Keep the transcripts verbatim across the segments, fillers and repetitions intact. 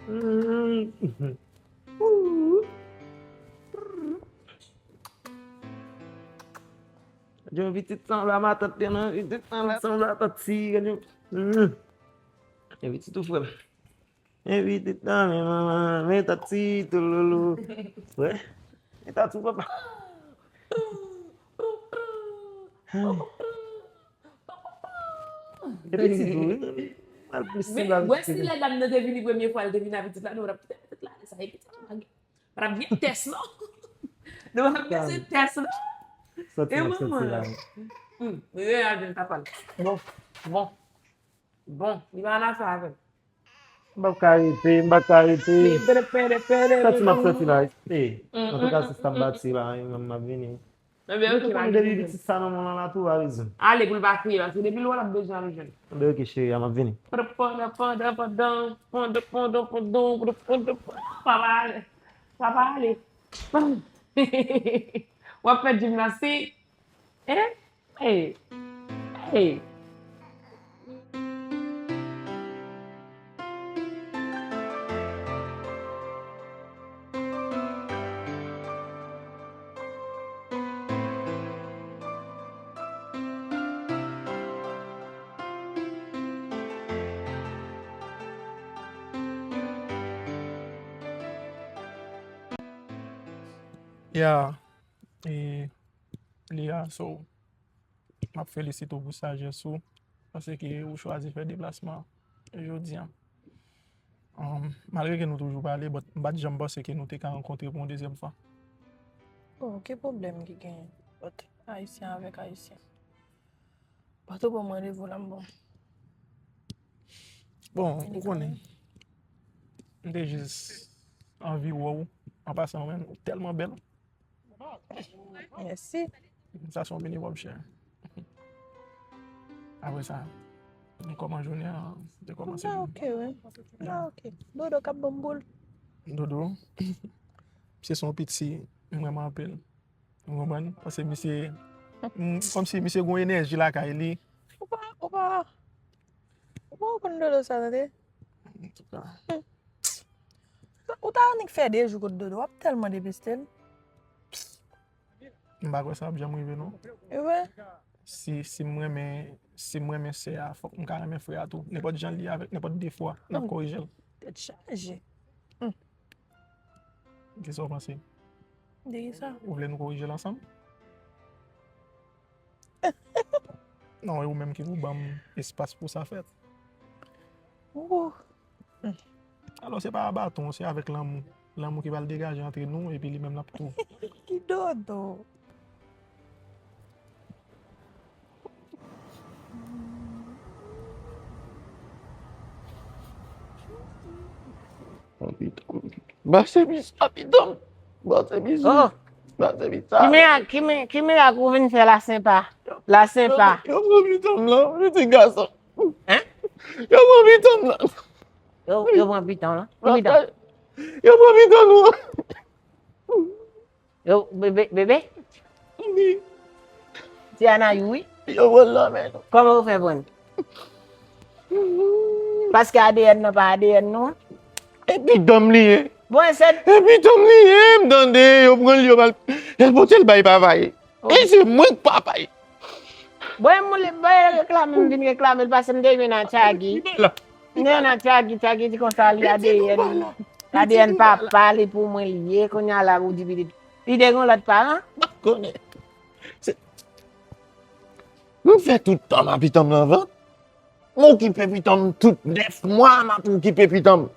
Yo, pitit sanble a matant li, non? Pitit sanble a matant si, gade yo. Mm. E pitit ou frè m. E pitit nan men manman, men tati touloulou. Wè. E tati papa. E pitit ou, wi. Al plis. Men, wè si lè dam nan te vini premye fwa, l te vin ak pitit la, nou t ap kite pitit la, sa e pitit la. Pa t ap gen tès, non. Nou pa t ap bezwen tès, non. Sòti la, sòti la. Hmm, Reyal vin pa pale. Bon, bon, bon, li pa nan afè avè m. M p ap ka rete, m p ap ka rete. Sòti m ap sòti la. E, antouka, sista m pati la, e, m ap vini. Ebyen, ok, m ap vini. Depi pitit sa nan mwen la, tou va rezon. Ale pou l pa kriye, paske depi l wè l ap bezwen al jwenn. Ebyen, ok, cheri, m ap vini. Pandan, pandan, pandan, pandan, pandan, pandan, pandan, pandan, papa ale. Papa ale. W ap fè jimnastik. Eh? Hey. Hey. Ya, e, li a, so, m ap felisite w pou sajès ou, paske ou chwazi fè deplasman jodi a. Um, malgre ke nou toujou pale, but m pa t janm panse ke nou te ka rankontre pou yon dezyèm fwa. Oh, ki pwoblèm ki genyen ant Ayisyen avèk Ayisyen? But ou ban m randevou la, m bon. Bon, ou konnen, m te jis anvi wè w. An pasan, ou menm, ou tèlman bèl. Mèsi. Sa se yon minimòm, chè. Apre sa, nou kòman jounen an te kòmanse. M ta ok, wi. M ta ok. Dodo k ap ban m boul. Dodo, misye se yon piti, m renmen anpil. Ou konprann? Paske misye, m, kòmsi misye gen yon enèji lakay li. Ou pa, ou pa, ou pa konn Dodo sa, tande? Antouka. Ou ta annik fè de jou kot Dodo, w ap tèlman depiste l. M pa kwè sa ap janm rive, non. E vre? Si, si m renmen, si m renmen sè a, fòk m ka renmen frè a tou. Nenpòt jan l ye avèk nenpòt defo a, n ap korije l. Tèt chaje. Kisa w panse? De kisa? Ou vle nou korije l ansanm? Non, e ou menm ki pou ban m espas pou sa fèt. Ooh. Alò, se pa a baton, se avèk lanmou. Lanmou ki pral degaje antre nou, epi li menm l ap tou. Ki Dodo? Ba se bizou, pitit m. Ba se bizou. Oh. Ba se bizou. Ki mirak, ki mi-, ki mirak ou vin fè la Senpa? La Senpa. Yo, yo pran pitit m lan, pitit gason. Hein? Yo pran pitit m lan. Yo, yo pran pitit w lan? Ki pitit w? Yo pran pitit m lan. Yo, bebe, bebe? Wi. Ti Anayou, wi. Yo pran l nan men nou. Kòman yo fè pran l? Paske A D N nan pa A D N nou. E pitit m li ye. Bon, e se... E pitit m li ye, m tande, yo pran l, yo ba l, yo pote l bay papa l. E se mwen k papa l. Bon, e moun li, bon, e reklame, m vin reklame l, paske m te jwenn nan Tchagi. M te jwenn nan Tchagi, Tchagi di konsa li A D N, A D N papa li pou mwen li ye, kounye a la ou di pitit. Li te gen lòt paran? M pa konnen. Se, m fè tout tan m a pitit m nan vant. M okipe pitit m tout nèf mwa, m ap okipe pitit m.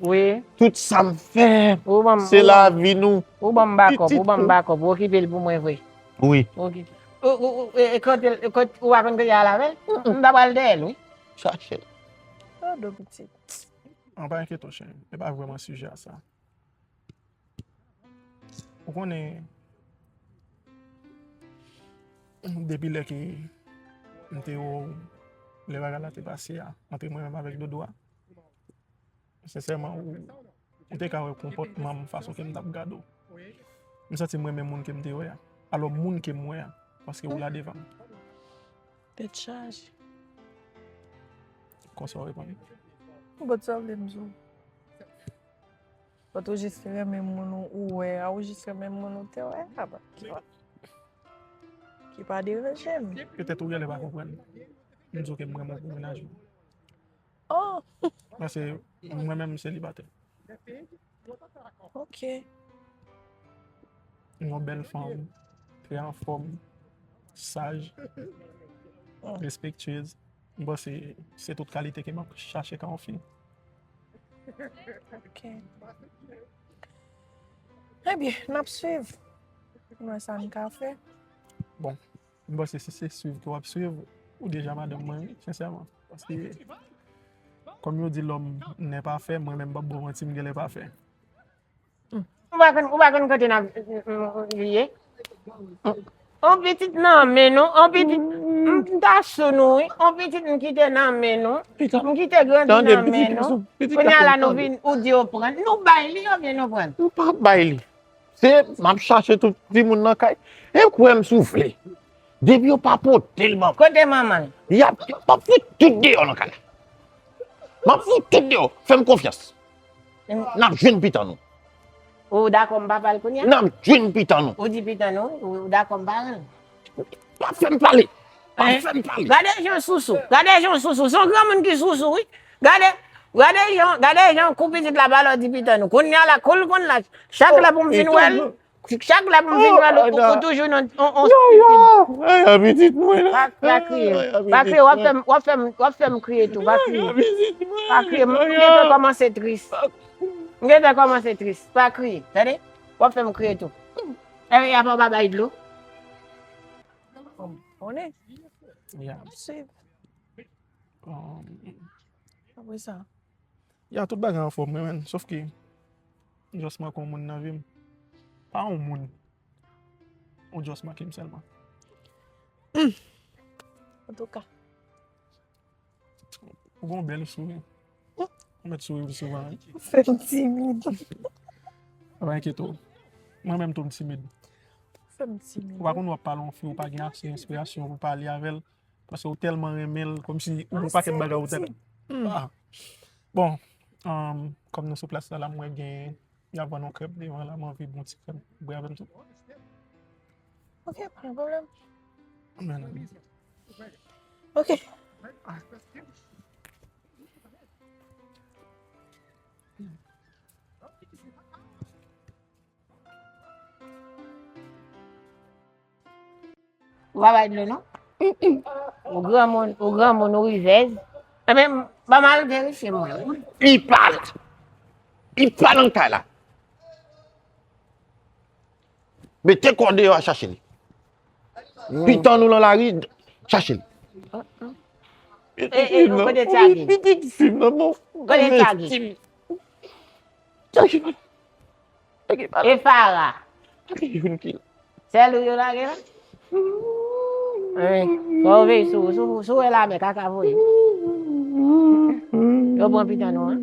Wi. Tout sa m fè, se lavi nou. Ou ban m bakòp, ou ban m bakòp, ou okipe l pou mwen vre. Wi. Okipe. Ou, ou, ou, e, e, kote, e, kote, ou pa konn kote y al avè l? M ta pral dèyè l, wi. Chache l. Dodo pitit. An pa enkyete w, cheri. E pa vrèman sijè a sa. Ou konnen, depi lè ke m te wè w, lè bagay la te pase a, ant mwen menm avèk Dodo a, sensèman, ou, ou te ka wè konpòtman m, fason ke m t ap gade w. M santi m renmen moun ke m te wè a. Alò, moun ke m wè a, paske ou la devan m. Tèt chaje. Konsa w reponn. Bon, sa w vle m di w? Fòk ou jis renmen moun ou, ou wè a, ou jis renmen moun ou te wè a, ki pa, ki pa deranje m. Petèt ou genlè pa konprann. M di w ke m renmen w pou mennaj ou. Oh! Paske mwen menm m selibatè. Ok. Yon bèl fanm, trè anfòm, saj, respektyez. M panse se tout kalite ke m ap chache kan yon fi. Ok. Ebyen, n ap swiv. Nou wè sa n ka fè. Bon, m panse si se swiv ke w ap swiv, ou deja madanm mwen, wi, sensèman. Paske, kòm yo di, lòm nè pafè, mwen menm m p ap ba w manti, m genlè pafè. Ou pa konn, ou pa konn kote n ap, li ye? On pitit nan men nou, on pitit, m, m ta sou nou, wi. On pitit m kite nan men nou, m kite grandi nan men nou. Kounye a la nou vin, ou di yo pran. Nou bay li oubyen nou pran? Nou pa bay li. Se, m ap chache tout timoun nan kay. E kwè m si w vle. Depi yo pa pote l ban m. Kote manman l? Y ap, m ap fout tout deyò nan kay la. M ap fout tout deyò. Fè m konfyans. N ap jwenn pitan nou. Ou dakò m pa pral kounye a? N ap jwenn pitan nou. Ou di pitan nou, ou dakò m pa pral? Pa fè m pale. Pa fè m pale. Gade jan sousou. Gade jan sousou. Se yon granmoun ki sousou, wi. Gade, gade jan, gade jan kou pitit la pale, ou di pitan nou. Kounye a la, kou l konn la, chak lè pou m vin wè l, chak lè pou m vin wè l, ou, ou toujou nan on, on. Yo, yo. Ay, a pitit mwen la. Pa, pa kriye. Pa kriye, w ap fè m, w ap fè m, w ap fè m kriye tou. Pa kriye. Pa kriye. M gentan kòmanse tris. M gentan kòmanse tris. Pa kriye. Tande? W ap fè m kriye tou. Epi apa w pa bay dlo? Konnen. Ya. M ap swiv. Um, apre sa. Ya, tout bagay anfòm, wi, men. Sof ke, m just manke yon moun nan vi m. Pa yon moun. Ou just manke m sèlman. Antouka. Ou gen yon bèl souri. Ou mèt souri pi souvan, wi. Ou fè m timid. Pa enkyete w. Mwen menm tou m timid. Ou fè m timid. Ou pa konn w ap pale yon fi, ou pa gen ase enspirasyon pou pale avè l. Paske ou tèlman renmen l, kòmsi ou gen yon pakèt bagay ou tèlman. Ah. Bon, um, kòm nou sou plas la, la m wè gen, y ap vann yon krèb devan la, m anvi bon ti krèb. Bwè avè m tou. Ok, pa gen pwoblèm. Men, men. Ok. Ou pa bay dlo non. Ou granmoun, ou granmoun, ou rizèz. Ebyen, ban m al verifye mwen. Li pa la. Li pa nan kay la. Mete kò deyò a chache li. Pitan nou nan lari, chache li. E, e, e, kote Tchagi? Pitit fi m nan, non. Kote Tchagi? Tchagi pa la. Tchagi pa la. E Fara? Tchagi youn ki la. Sèl ou yo lage la? Wi. Fò w veye sou, sou, sou wè lamè kaka voye. Yo pran pitan nou an.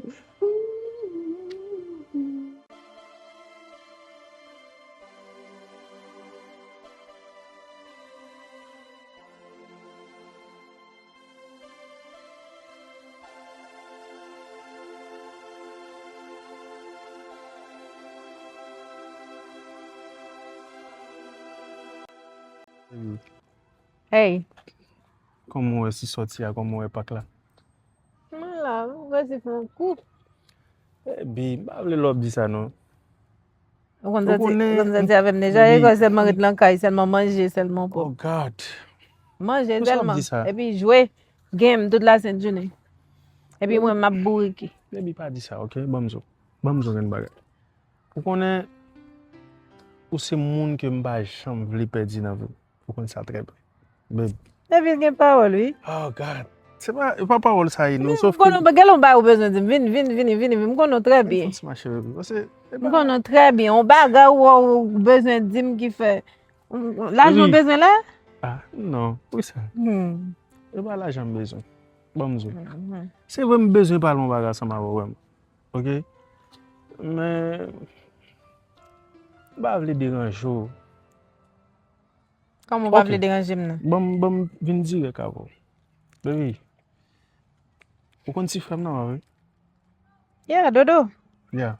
Hey. Kòman w wè ti sòti a, kòman w wè pak la? Mwen la, mwen prese fè yon kou. Epi, m pa vle lè w ap di sa non. Ou konn sòti, ou konn sòti avè m deja, e kòm sèlman ret nan kay, sèlman manje, sèlman pwòp. Oh God. Manje sèlman. Epi jwe game tout lasent jounen. Epi mwen, m ap bourike. Baby, pa di sa, ok? Ban m di w. Ban m di w yon bagay. Ou konnen, ou se moun ke m pa janm vle pèdi nan vi m. Ou konn sa trè byen. Babe. Epi l gen pawòl, wi. Oh, God. Se pa, e pa pawòl sa ye, non. Sof ke. M konnen, gen lè yon bagay ou bezwen di m. Vin, vin, vini, vini, vini. M konnen w trè byen. Fon ti mache, baby. Paske, e pa. M konnen w trè byen. Yon bagay ou, ou bezwen di m ki fè. Lajan w bezwen la? Ah, non. Poukisa? Hmm. E pa lajan m bezwen. Ban m di w. Mhm. Se vre m bezwen pale yon bagay ansanm avè w vrèman. Ok? Men, m pa vle deranje w. Kòman w pa vle deranje m nan? Ban m, ban m vin dirèk avè w. Baby, ou konn ti frè m nan, wi? Yeah, Dodo. Yeah.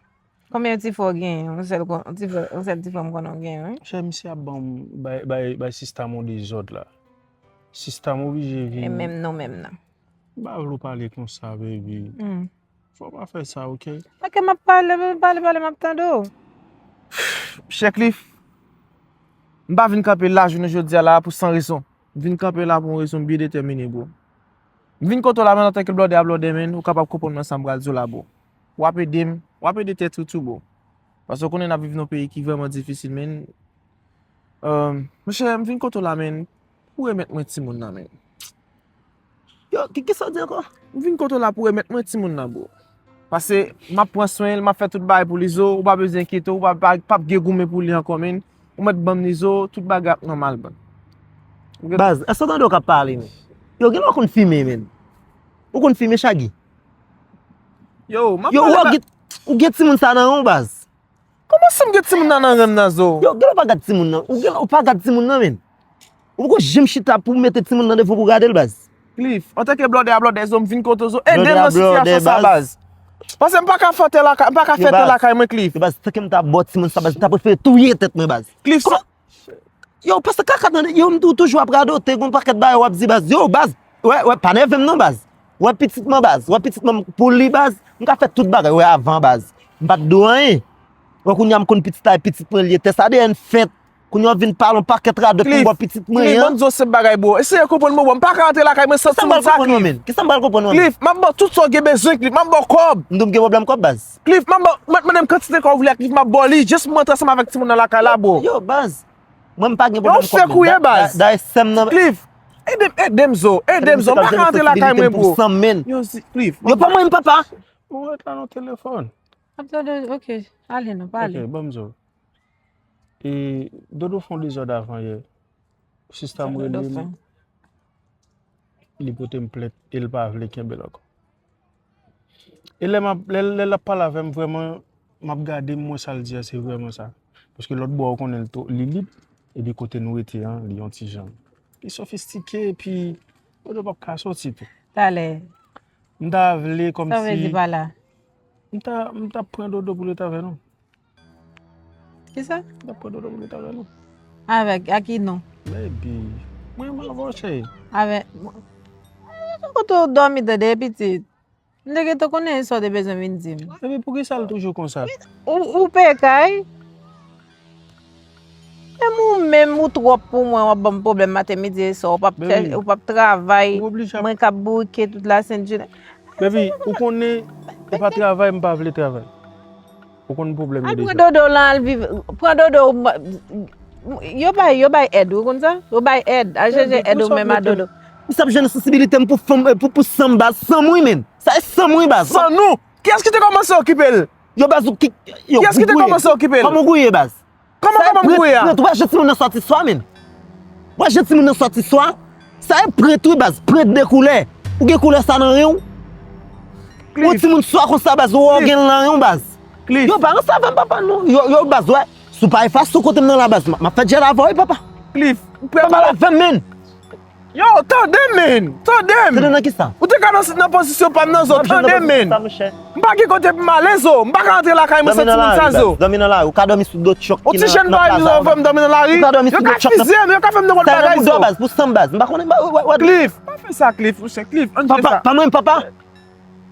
Konbyen ti fò w genyen? Yon sèl, yon ti fò, yon sèl ti fò m konnen w genyen, wi. Chè, misye ap ban m, bay, bay, bay sista m yon dezòd la. Sista m oblije vin. E menm non menm nan. M pa vle w pale konsa, baby. Hmm. Fò w pa fè sa, oke? Oke, m ap pale, m ap pale, pale, m ap tande w. Chè Cliff, m pa vin kanpe la jounen jodi a la pou san rezon. M vin kanpe la pou yon rezon byen detèmine, bro. M vin kote w la, men antanke blòdè a blòdè, men, ou kapab konprann mwen sa m pral di w la, bro. W ap ede m, w ap ede tèt ou tou, bro. Paske w konnen n ap viv nan yon peyi ki vrèman difisil, men. Monchè, m vin kote w la, men, pou remèt mwen timoun nan, men. Yo, ki, kisa w di ankò? M vin kote w la pou remèt mwen timoun nan, bro. Paske m ap pran swen l, m ap fè tout bagay pou li, zo, ou pa bezwen enkyete w, ou pa, pa, p ap gen goumen pou li ankò, men. Ou mèt ban m li, zo, tout bagay ap nòmal, man. Baz, èske w tande w k ap pale, men? Yo, genlè w konn fimen, men. Ou konn fimen, Shaggy? Yo, m ap pale. Yo, ou gen timoun sa nan ren w, baz. Kòman si m gen timoun nan nan ren m nan, zo? Yo, genlè w pa gad timoun nan. Ou genlè w pa gad timoun nan, men. Ou poko janm chita pou w mete timoun nan devan pou w gade l, baz. Cliff, antanke blòdè a blòdè, zo, m vin kote w, zo, ede m nan sitiyasyon sa, baz. Paske m pa ka fè tè lakay, m pa ka fè tè lakay mwen, Cliff. Yo, baz, tanke m ta ba w timoun sa, baz, m ta prefere touye tèt mwen, baz. Cliff, sa. Yo, paske kaka tande, yo, m tou toujou ap radote, gon pakèt bagay w ap di, baz. Yo, baz, wè, wè, pa nève m non, baz. Wè pitit mwen, baz. Wè pitit mwen pou li, baz. M ka fè tout bagay, wè avan, baz. M pa t di w anyen. Wè kounye a m konn pitit la, e pitit mwen li ye. Tè sa deyè n fèt. Kounye a w vin pale yon pakèt radòt pou m ba w pitit mwen an. Cliff, ban m di w senp bagay, bro. Eseye konprann mwen, bro. M pa ka rantre lakay mwen san timoun sa, Cliff. Kisa m pral konprann mwen? Cliff, m ap ba w tout sa w gen bezwen, Cliff. M ap ba w kòb. M di w m gen pwoblèm kòb, baz. Cliff, m ap ba w, mande m kantite kòb ou vle a, Cliff, m ap ba w li. Jis pou m rantre ansanm avèk timoun nan lakay la, bro. Yo, baz. Mwen m pa gen pwoblèm kòb, men. Dayè sè m nan. Cliff, ede m, ede m, zo, ede m, zo. M pa ka rantre lakay mwen, bro. Yo, Cliff. Yo, pa mwen, papa. Ou ret la nan telefòn. Ap tande, oke, ale non, pale. Oke, ban m di w. E, Dodo fè yon dezòd avan yè. Sista m rele m. Li pote m plent e l pa vle kenbe l ankò. E lè m ap, lè, lè l ap pale avè m, vrèman, m ap gade, m wè sa l di a, se vrèman sa. Paske lòt bò a, ou konnen l to, li lib, epi kote nou rete an, li yon ti jan. Li sofistike, epi Dodo p ap ka soti tou. Talè. M ta vle kòmsi. Sa w vle di pa la? M ta, m t ap pran Dodo pou l ret avè nou. Kisa? M t ap pran Dodo pou l ret avè nou. Avèk, ak ki non? Baby, mwen renmen avè w, cheri. Avèk, kote w dòmi tande, pitit? M te gentan konnen sa w te bezwen vin di m. Baby, poukisa l toujou konsa? Ou, ou pe kay? Menm ou menm, ou twòp pou mwen, w ap ban m pwoblèm maten, midi e swa, ou p ap, ou p ap travay, mwen k ap bourike tout lasent jounen. Baby, ou konnen, e pa travay, m pa vle travay. Ou konn pwoblèm yo deja. Al pran Dodo lan, al viv. Pran Dodo. Yo bay, yo bay èd, ou konn sa? Yo bay èd. Al chèche èd ou menm a Dodo. M sa ap jwenn sansibilite m pou fanm, pou, pou san m baz. San m wi, men. Sa e san m wi, baz. San nou? Kiyès ki te kòmanse okipe l? Yo, baz, ou ki, yo, kiyès ki te kòmanse okipe l? Kòman w gouye, baz? Kòman, kòman m gouye a? Prete, prete, ou pa jwenn timoun nan sòti swa, men. Ou pa jwenn timoun nan sòti swa. Sa e prete wi, baz. Prete de koulè. Ou gen koulè sa nan ren w. Yon timoun swa konsa, baz, ou wè w gen l nan ren w, baz. Yo, pa ranse avè m, papa, non. Yo, yo, baz, wè. Si w pa efase w kote m nan la, baz, m ap fè djèl avè w, wi, papa. Cliff, ou prè. Pa pale avè m, men. Yo, tande m, men. Tande m. Tande nan kisa? Ou te ka nan, nan pozisyon pa m nan, zo. Tande m, men. M pa gen kote pou m ale, zo. M pa ka rantre lakay mwen san timoun sa, zo. Dòmi nan lari, ou ka dòmi sou do tchòk ki nan, nan plaza. Yon ti jèn pa vin avè m dòmi nan lari. Yo ka fizye m, yo ka fè m nenpòt bagay, zo. Pou san m, baz. M pa konnen, wè, wè. Cliff, pa fè sa, Cliff, monchè, Cliff, ann fè sa. Pa mwen, papa.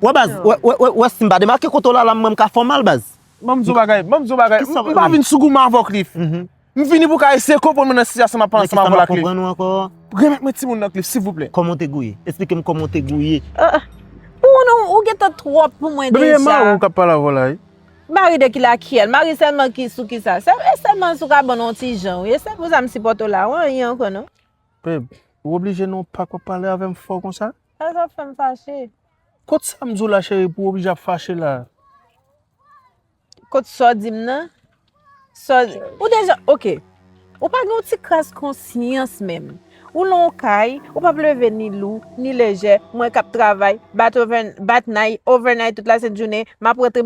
Wè, baz, wè, wè, wè, si m pa demake kote w la, la, mwen, m ka fè w mal, baz. Ban m di w bagay, ban m di w bagay. M pa vin sou goumen avè w, Cliff. M vini pou w ka eseye konprann mwen nan sitiyasyon m ap pase ansanm avè w la, Cliff. Remèt mwen timoun nan, Cliff, silvouplè. Kòman w te gouye? Esplike m kòman w te gouye. Ou, ou gentan twòp pou mwen deja. Bebe, e mari w k ap pale avè w la, wi. Mari de ki lakiyèl? Mari sèlman ki sou kisa? Se, e sèlman sou kabann yon ti jan, wi. E se pou sa m sipòte w la, wi, anyen ankò, non. Bebe, ou oblije nan yon pak w ap pale avè m fò konsa? Sa, sa fè m fache. Kot sa m di w la, cheri, pou w oblije ap fache la? Kot sa w di m nan? Sa w di, ou deja, oke. Ou pa gen yon ti kras konsyans menm. Ou nan yon kay, ou p ap leve ni lou, ni lejè, mwen k ap travay, bat over, bat night, overnight tout lasent jounen, m ap rantre,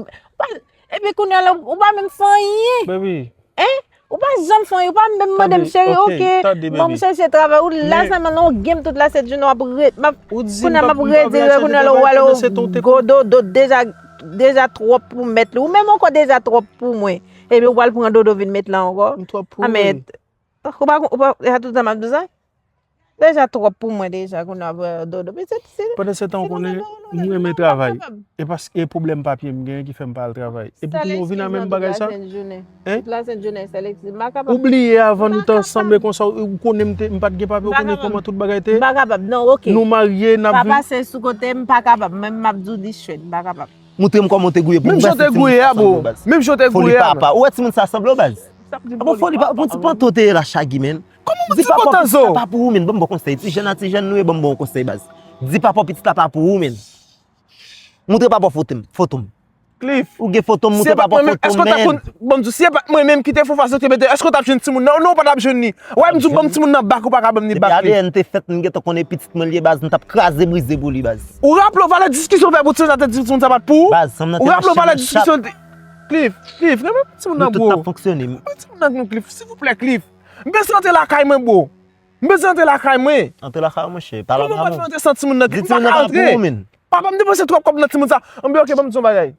epi kounye a la, ou pa menm fè anyen. Baby. Hein? Ou pa janm fè anyen, ou pa menm mande m, cheri, oke, ban m chèche travay, ou la sèlman nan yon game tout lasent jounen, w ap ret, m ap, kounye a m ap redire, kounye a la ou wè l, gwo dodo deja. deja twòp pou mèt li. Ou menm ankò deja twòp pou mwen. Epi ou pral pran Dodo vin met la ankò. M twòp pou mwen. Ou pa, ou pa, e a tout sa m ap di sa? Deja twòp pou mwen deja, kounye a pran Dodo. Men se, se, pandan se tan, ou konnen, m renmen travay. E paske pwoblèm papye m genyen ki fè m pa al travay. Epi kounye a ou vin a menm bagay sa? Hein? Tout la sent jounen, sèl elektrisite. M pa kapab. Ou bliye avan nou te ansanm e konsa, ou konnen m te, m pa t gen papye, ou konnen kòman tout bagay te ye? M pa kapab, non, ok. Nou marye, n ap viv. Pa pase sou kote, m pa kapab. Menm m ap di w li chwèt, m pa kapab. Montre m kòman w te gouye pou ou. Menm jan w te gouye a, bro. Menm jan w te gouye a. Foli papa. Ou wè timoun sa sanble w, baz? Abo, foli papa, bon ti panto te ye la, Shaggy, man. Kòman w ti panto te ye la? Di papa pou pitit la pa pou ou, man. Ban m ba w konsèy. Ti jèn a ti jèn nou ye, ban m ba w konsèy, baz. Di papa pou pitit la pa pou ou, man. Montre papa foto m, foto m. Cliff. Ou gen foto m, montre papa foto m, man. Èske w ta konn, ban m di w, si e pa t mwen menm ki te fè w fas, ou te mete, èske w t ap jwenn timoun nan? Non, ou pa t ap jwenn li. Wè, m di w, ban m timoun nan bak, ou pa ka ban m li bak, Cliff. Depi A D N te fèt, m gentan konnen pitit mwen li ye, baz, m t ap kraze brize pou li, baz. Ou raple w valè diskisyon w fè pou timoun sa, te di timoun sa pa t pou ou? Baz, sa m nan te mache nan chat. Ou raple w valè diskisyon, Cliff, Cliff, renmen timoun nan, bro. Nou tout t ap fonksyone. Renmen timoun nan, Cliff, silvouplè, Cliff. M bezwen antre lakay mwen, bro. M bezwen antre lakay mwen. Antre lakay ou, monchè. Pale avè mwen. Kòman w pa t fè antre san timoun nan, Cliff? Ou pa ka antre. Di timoun nan pa pou ou, man. Papa m depanse twòp kòb nan timoun sa. Anben, ok, ban m di w yon bagay.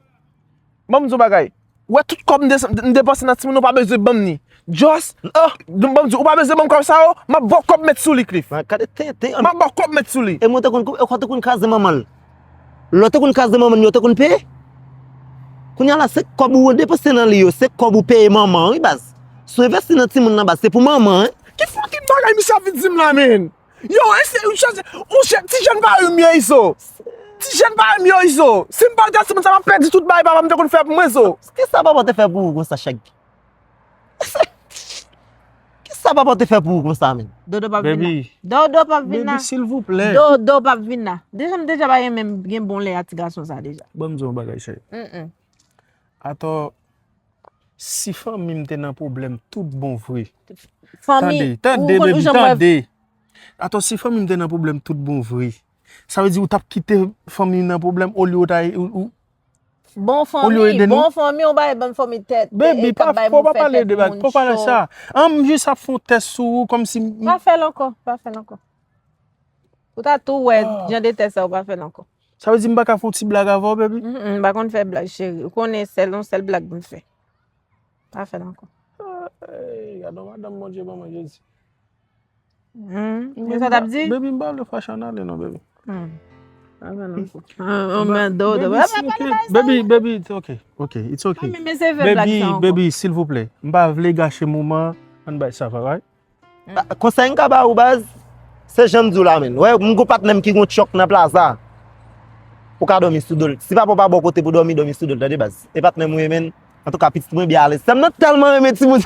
Ban m di w yon bagay. Ou wè tout kòb m de-, m depanse nan timoun nan, ou pa bezwen ban m li. Just, ah, ban m di w, ou pa bezwen ban m kòb sa yo, m ap ba w kòb mèt sou li, Cliff. Man, gade tenten. M ap ba w kòb mèt sou li. E mwen te konn, e w te konn kraze manman l. Lè w te konn kraze manman l, yo te konn peye. Kounye a la, se kòb ou depanse nan li yo, se kòb ou peye manman an, wi, baz. Si w envesti nan timoun nan, baz, se pou manman an, wi. Ki fucking bagay misye ap vin di m la, man? Yo, ese, ou chanje, ou chanje, ti jèn pa yo m ye, Izo. Ti jèn pa yo m ye, Izo. Si m pa t gen timoun sa, m ap pèdi tout bagay papa m te konn fè pou mwen, Zo. Kisa papa te fè pou ou konsa, Shaggy? Kisa papa te fè pou ou konsa, man? Dodo p ap vin la. Baby. Dodo p ap vin la. Baby, silvouplè. Dodo p ap vin la. Deja, m deja pa renmen gen bon lè a ti gason sa deja. Ban m di w yon bagay, cheri. Mm-mm. Atò, si fanmi m te nan pwoblèm tout bon vre. Fanmi, tande, tande, baby, tande. Atò, si fanmi m te nan pwoblèm tout bon vre, sa vle di ou t ap kite fanmi nan pwoblèm olye ou ta, ou, ou, bon fanmi, bon fanmi, ou bay ban fanmi tèt, baby, pa, fò pa pale de bag, fò pale sa. An, m jis ap fè yon tès sou ou, kòmsi m... Pa fè l ankò, pa fè l ankò. Ou ta tou wè, jan de tès sa, ou pa fè l ankò. Sa vle di m pa ka fè yon ti blag avè w, baby? Mm, m pa konn fè blag, cheri. Ou konnen sèl, yon sèl blag m fè. Pa fè l ankò. Ey, gade yon madanm Bondye ban mwen, Jezi. Hmm, men sa w t ap di? Baby, m pa vle fè w ale non, baby. Hmm. Pa fè l ankò. Ah, oh, men do, do. Baby, it's okay. Baby, baby, it's okay. Okay, it's okay. Baby, silvouplè, m pa vle gache moman an, ann bay sa, alright? Ah, konsèy m ka ba ou, baz, se jan m di w la, menn. Wè, m gon patnè m ki gon tchòk nan plaza. Ou ka dòmi sou do l. Si papa w pa ba w kote pou dòmi, dòmi sou do l, tande, baz. E patnè m ou ye, menn. Antouka, pitit mwen byen alèz. Sè m nan tèlman renmen timoun.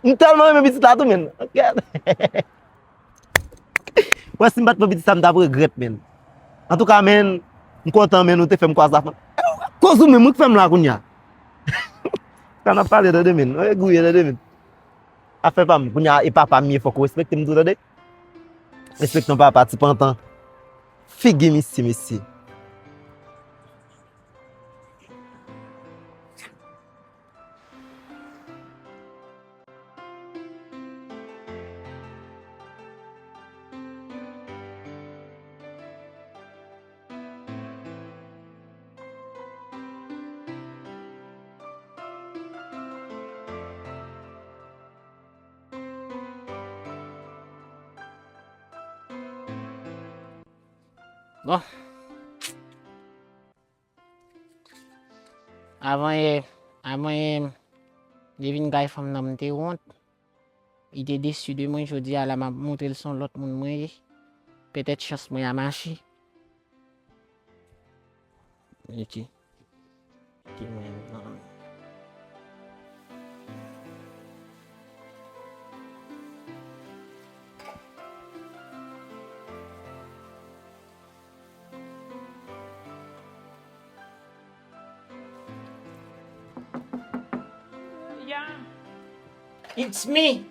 M tèlman renmen pitit la tou, menn. Wè, si m pa t pran pitit sa, m t ap regrèt, menn. Antouka, menn, m kontan, menn, ou te fè m kwaze avè fanm. Koz ou menm, ou k fè m la kounye a. Sa n ap pale, tande, menn. Wè, gouye, tande, menn. Afè pa m. Kounye a, e papa m ye, fòk ou respekte m tou, tande. Respekte yon papa, ti pantan. Figi misye, mesye. Bon. Avan yè, avan yè, li vin kay fanm nan, m te wont. Li te desi de mwen, jodi a la m ap montre l se yon lòt moun mwen ye. Petèt chans mwen a mache. Ok. Ok, mwen, non. Yeah. It's me.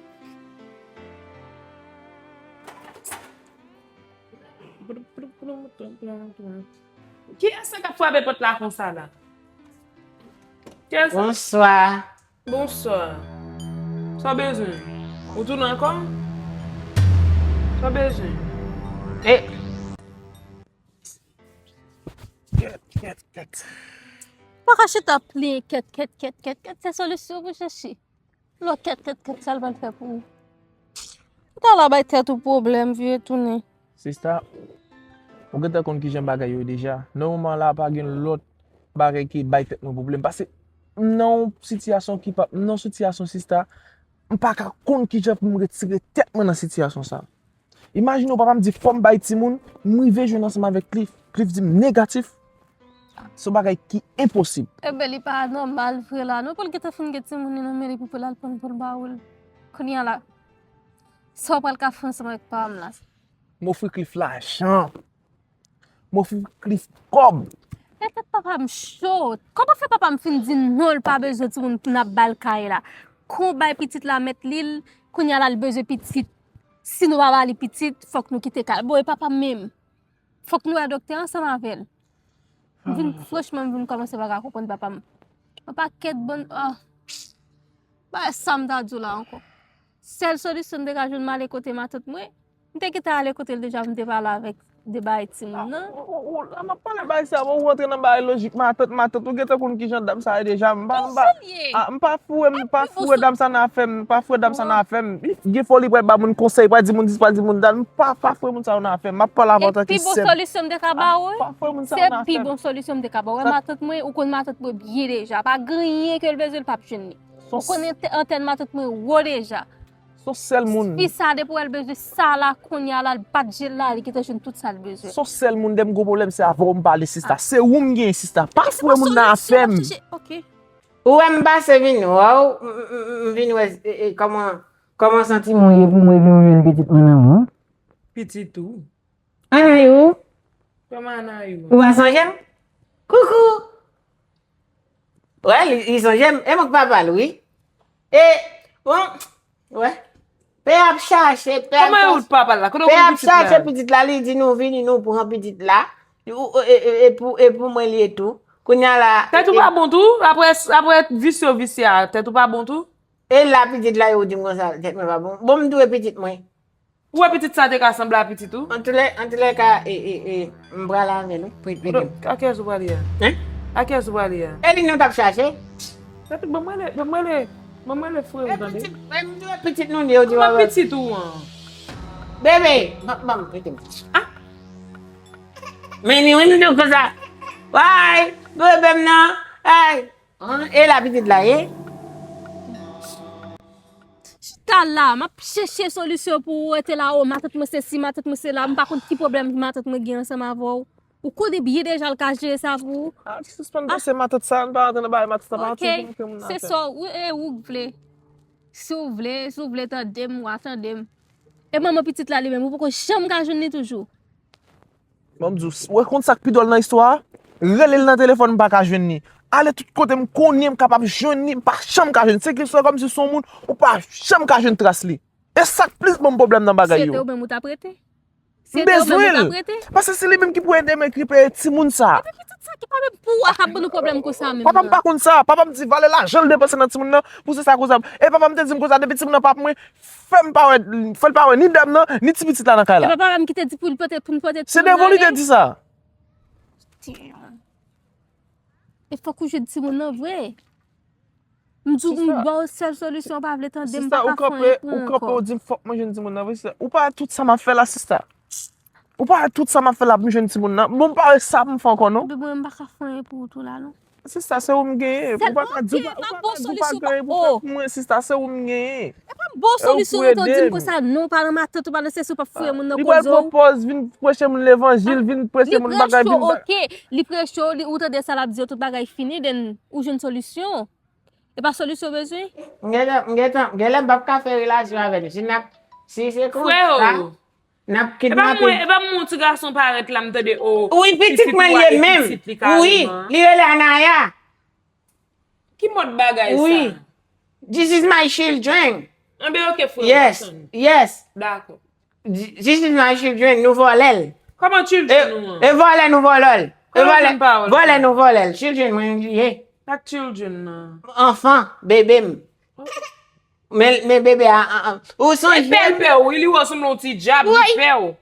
Kiyès sa k ap frape pòt la konsa la? Kiyès sa? Bonswa. Bonswa. Sa w bezwen? Ou tounen ankò? Sa w bezwen? E. Kèt, kèt, kèt. Pa ka chita plenyen kèt, kèt, kèt, kèt, kèt, se solisyon pou chèche. Lò kèt, kèt, kèt, sa l pral fè pou ou. Ou ta la bay tèt ou pwoblèm, vire tounen. Sista, ou gentan konn kijan bagay yo ye deja. Nan moman la, pa gen lòt bagay ki bay tèt mwen pwoblèm. Paske m nan yon sitiyasyon ki pa, m nan yon sitiyasyon, sista, m pa ka konn kijan pou m retire tèt mwen nan sitiyasyon sa. Imajine w, papa m di fò m bay timoun, m rive jwenn ansanm avèk Cliff. Cliff di m negatif. Se yon bagay ki enposib. Ebyen, li pa nòmal vre la, non, pou l gentan fin gen timoun li nan men li pou, pou l al pran pou l ba ou l. Kounye a la, sa w pral ka fè ansanm avèk papa m la? M ofri Cliff lajan. M ofri Cliff kòb. Fè tèt papa m cho. Kòman fè papa m fin di non, l pa bezwen timoun pou n ap ba l kay la? Kon bay pitit la mèt li, l, kounye a la, l bezwen pitit. Si nou pa ba li pitit, fòk nou kite kay. Bon, e papa m menm? Fòk nou wè doktè ansanm avè l. M vin, franchman, m vin kòmanse pa ka konprann papa m. Yon pakèt bann, ah. Bagay sa m ta di w la ankò. Sèl solisyon m te ka jwenn, m ale kote matant mwen. M te gentan ale kote l deja, m te pale avèk de bagay timoun nan. Ou, ou, ou, la m ap pale bagay sa, bon, ou rantre nan bagay lojik matant, matant, ou gentan konn kijan dam sa ye deja. M pa, m pa, ah, m pa foure, m pa foure dam sa nan afè m, m pa foure dam sa nan afè m. Gen fwa li pral ba moun konsèy, pral di moun dis, pral di moun dat, m pa, pa foure moun sa yo nan afè m. M ap pale avè w antanke sè m. E pi bon solisyon m te ka ba ou, wi. Pa foure moun sa yo nan afè m. Se pi bon solisyon m te ka ba ou. Wè matant mwen, ou konn matant mwen byen deja. Pa gen anyen ke l bezwen, l p ap jwenn li. Ou konnen antèn matant mwen wo deja. Se yon sèl moun. Fi sa, depi w wè l bezwen sa la, kounye a la, l bat je l la, li gentan jwenn tout sa l bezwen. Se yon sèl moun, lè m gen pwoblèm, se avè w m pale, sista. Se ou m gen, sista. Pa foure moun nan afè m. Ou wè m pase vin wè w, m, m, m, m vin wè, e, e, kòman, kòman santi mwen ye pou mwen vin jwenn pitit mwen nan men w. Pitit ou? Anayou. Kòman Anayou? Ou pa sonje m? Koukou. Wè, li, li sonje m. E mwen k papa l, wi. E, bon, wè. Pè ap chache, pè ap chache. Kòman e ou k papa l la? Kote w konn pitit la? Pè ap chache pitit la, li di nou vini, nou pran pitit la. E, e, e, e pou, e pou mwen li ye tou. Kounye a la, tèt ou pa bon tou? Apre, apre visye w visye a, tèt ou pa bon tou? E la pitit la, yo di m konsa, tèt mwen pa bon. Bon, m dwe pitit mwen. Ou wè pitit sa te ka sanble a pitit ou? Antoulè, antoulèka, e, e, e, m pral avè l, wi. Pri, pri, pri. A kiyès ou prale a? Hein? A kiyès ou prale a? E li nou t ap chache. Epi, ban m rele, ban m rele, ban m rele frè ou, tande. E pitit, e m di w pitit nou li, yo di w. Kòman pitit ou an? Bebe, ban, ban m, kite m. Ah! Men ni wi, m di w konsa. Way, bebe m nan. Ay. An, e la pitit la ye? Chita la, m ap chèche solisyon pou ou rete la, o, matant mwen se si, matant mwen se la, m pa konn ki pwoblèm matant mwen gen ansanm avè w. Ou konnen byen deja l ka jere sa pou ou. Ah, sispann panse matant sa, ann pa rantre nan bagay matant sa, pa rantre pou montre moun afè. Ok, se sa, ou, e, ou k vle. Si w vle, si w vle tande m, w a tande m. E manman pitit la li menm, ou poko janm ka jwenn li toujou. Bon, m di w, w konn sa k pi dwòl nan istwa a? Rele l nan telefòn, m pa ka jwenn li. Ale tout kote m konnen m kapab jwenn li, m pa janm ka jwenn. Se ki se kòmsi se yon moun, ou pa janm ka jwenn tras li. E sa k plis ban m pwoblèm nan bagay yo. Si se te ou menm, ou t ap rete? M bezwen l. Paske se li menm ki pou ede m rekipere timoun sa. Epi pitit sa ki pa menm pou ou a k ap ban nou pwoblèm konsa menm. Papa m pa konn sa. Papa m di valè lajan l depanse nan timoun nan pou se sa konsa. E papa m te di m konsa depi timoun nan pa pou mwen, fè m pa wè, fè l pa wè ni dam nan, ni ti pitit la nan kay la. E papa m ki te di pou l pote, pou n pote timoun nan ale. Se devan li te di sa. Damn. E fòk ou jwenn timoun nan vre. M di w, m ba w sèl solisyon, ou pa vle tande m, pa ka fè anyen pou ou ankò. Sista, ou kanpe, ou kanpe, ou di m fòk mwen jwenn timoun nan vre, sista. Ou pa wè tout sa m ap fè la, sista. Ou pa wè tout sa m ap fè la pou m jwenn timoun nan. Bon, m pa wè sa pou m fè ankò, non. Epi mwen, m pa ka fè anyen pou ou tou la, non. Sista, se ou m genyen. Ou pa ka di, ou pa, ou pa ka di ou pa gen anyen pou fè pou mwen, sista, se ou m genyen. E pa bon solisyon non, ou di m konsa, non, ou pa nan matant, ou pa nan sesi, ou p ap foure moun nan koze w. Li pral pran pòz, vin preche moun levanjil, vin preche moun bagay, vin ba- Li preche w, ok. Li preche w, li, ou tande sa l ap di yo, tout bagay fini, then ou jwenn solisyon. E pa solisyon w bezwen? M gentan, m gentan, genlè m p ap ka fè relasyon avè l. Si n ap, si se konsa, n ap kidnape. Epa mwen, epa mwen yon ti gason parèt la, m tande, o, wi, pitit mwen li ye menm. Wi, li rele Anaya. Ki mòd bagay sa? Wi. This is my children. Anben, ok, frè, yes, yes. Dakò. This is my children, nou vòlè l. Kòman children ou an? E vòlè nou vòlè l. E vòlè, vòlè nou vòlè l. Children mwen li ye. Ak children nan. Anfan, bebe m. Men, men bebe a, a, a. Ou sonje? E pè l pè w, wi, li wè w sanble yon ti dyab, li pè w.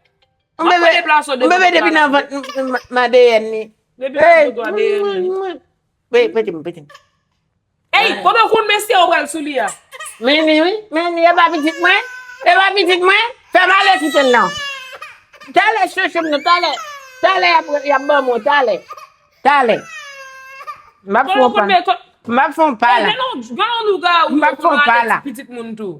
M ap deplase w devan tout la. Bebe depi nan vant m, m, m, m A D N li. Depi nan vant ou A D N li. Pe- Pete m, pete m. Ey, kote w konn mesye ou pral sou li a? Men li, wi. Men li, e pa pitit mwen. E pa pitit mwen. Fè m ale kite l non. Talè, chouchou m nan, talè. Talè, y ap, y ap ban mwen, talè. Talè. M ap fè yon pa. M ap fè yon pa la. Gen yon louga ou yo konn ale ti pitit moun tou.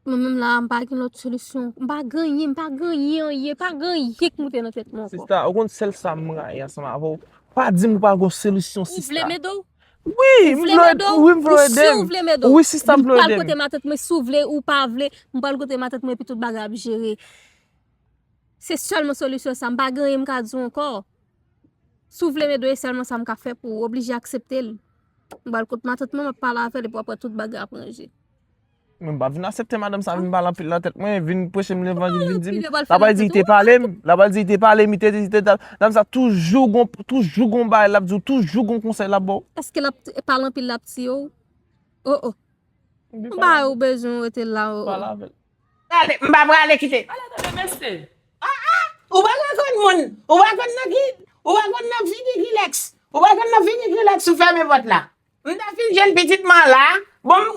Mwen menm la, m pa gen lòt solisyon. M pa gen anyen, m pa gen anyen, anyen, pa gen anyen k moute nan tèt mwen ankò. Sista, ou konn sèl sa m rayi ansanm avè w. Pa di m ou pa gen solisyon, sista. Ou vle m ede w? Wi, m vle ede w. Wi, m vle ede m. Wi, sista, m vle ede m. M pral kote matant mwen, si w vle ou pa vle, m pral kote matant mwen epi tout bagay ap jere. Se sèlman solisyon sa, m pa gen anyen m ka di w ankò. Si w vle m ede w, e sèlman sa m ka fè pou ou, oblije aksepte l. M pral kot matant mwen, m ap pale avè l epi w ap wè tout bagay ap ranje. Mwen m pa vin aksepte madanm sa vin pale anpil nan tèt mwen, vin preche m levanjil, vin di m, l ap al di l te pale m, l ap al di l te pale m, li te di, li te di, dam sa toujou gon, toujou gon bagay l ap di w, toujou gon konsèy l ap ba w. Èske l ap pale anpil l ap tiye w? O o. M pa wè ou bezwen rete la o o. Pale avè l. Prale, m pa prale kite. Ala tande mesye. Ou pa ka konn moun. Ou pa konn nan ki, ou pa konn nan figi ki lèks. Ou pa konn nan figi ki lèks ou fèmen pòt la. M ta fin jwenn pitit mwen la. Bon,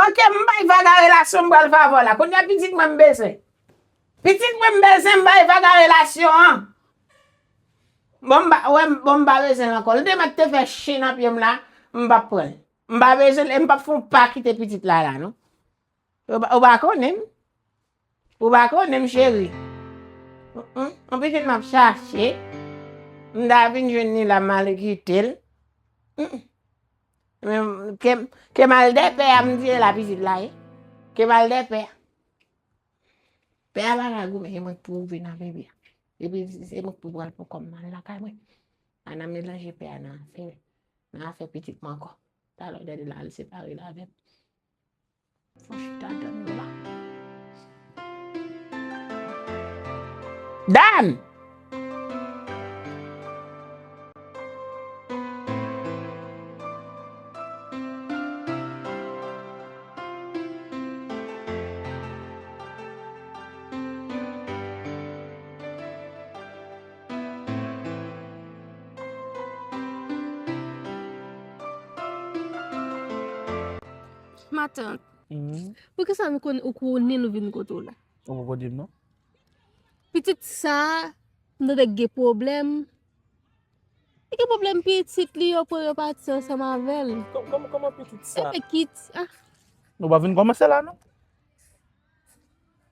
oke, m bay vaga relasyon m pral fè avè w la. Kounye a pitit mwen m bezwen. Pitit mwen m bezwen, m bay vaga relasyon an. Bon, m pa, wè, bon, m pa bezwen l ankò. L te mèt te fè chen nan pye m la, m p ap pran l. M pa bezwen l, e m p ap fè yon pa kite pitit la la, non. Ou pa, ou pa konnen m? Ou pa konnen m, cheri? Yon pitit m ap chache. M ta vin jwenn li la, m ale kite l. Men, ke, ke m al dèpè a, m di la pitit la ye. Ke m al dèpè a. Pè a pa ka goumen, e mwen k pou vin avè pè a. Epi se mwen k pou pran l pou kò m, m al lakay mwen. Pa nan melanje pè a nan afè, nan afè pitit mwen ankò. Talè w dède la al separe l avè m. Fò chita dan nou la. Dan! Matant, poukisa nou konn ou konnen nou vin kote w la? Ou poko di m non. Pitit sa, m tande gen pwoblèm. Li gen pwoblèm pitit li, yo pran yo pati ansanm avè l. Kòman pitit sa? Epi kit, ah. Nou pa vin kòmanse la non.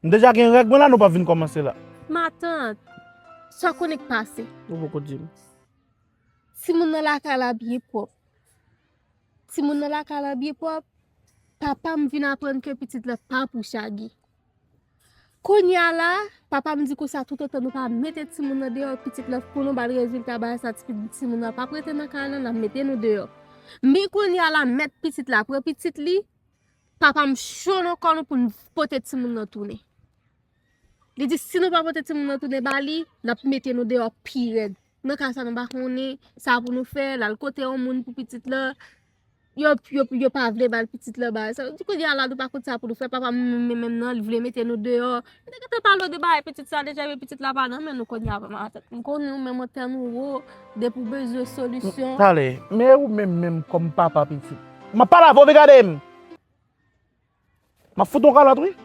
M deja gen règ mwen la, nou pa vin kòmanse la. Matant, sa w konnen k pase? Ou poko di m. Timoun nan lakay la byen pwòp. Timoun nan lakay la byen pwòp. Papa m vin aprann ke pitit la pa pou Chagi. Kounye a la, papa m di konsa toutotan nou pa mete timoun nan deyò, pitit la pou nou ba l rezilta bagay sa, ti, timoun nan p ap rete nan kay la, n ap mete nou deyò. Men kounye a la, mèt pitit la pran pitit li, papa m cho nan kò nou pou n pote timoun nan tounen. Li di si nou pa pote timoun nan tounen ba li, n ap mete nou deyò pi rèd. Nan ka sa nou pa konnen sa pou nou fè, l al kote yon moun pou pitit la. Yo, yo, yo pa vle ba l pitit la bagay sa. Di kounye a la nou pa konn sa pou nou fè. Papa m menm nan, li vle mete nou deyò. M te gentan pale w de bagay pitit sa deja, men pitit la pa nan men nou kounye a, matant. M konnen ou menm antèn ou wo, depi w bezwen solisyon. Talè, men ou menm menm kòm papa pitit. M ap pale avè w, vin gade m. M ap fout yon kalòt wi.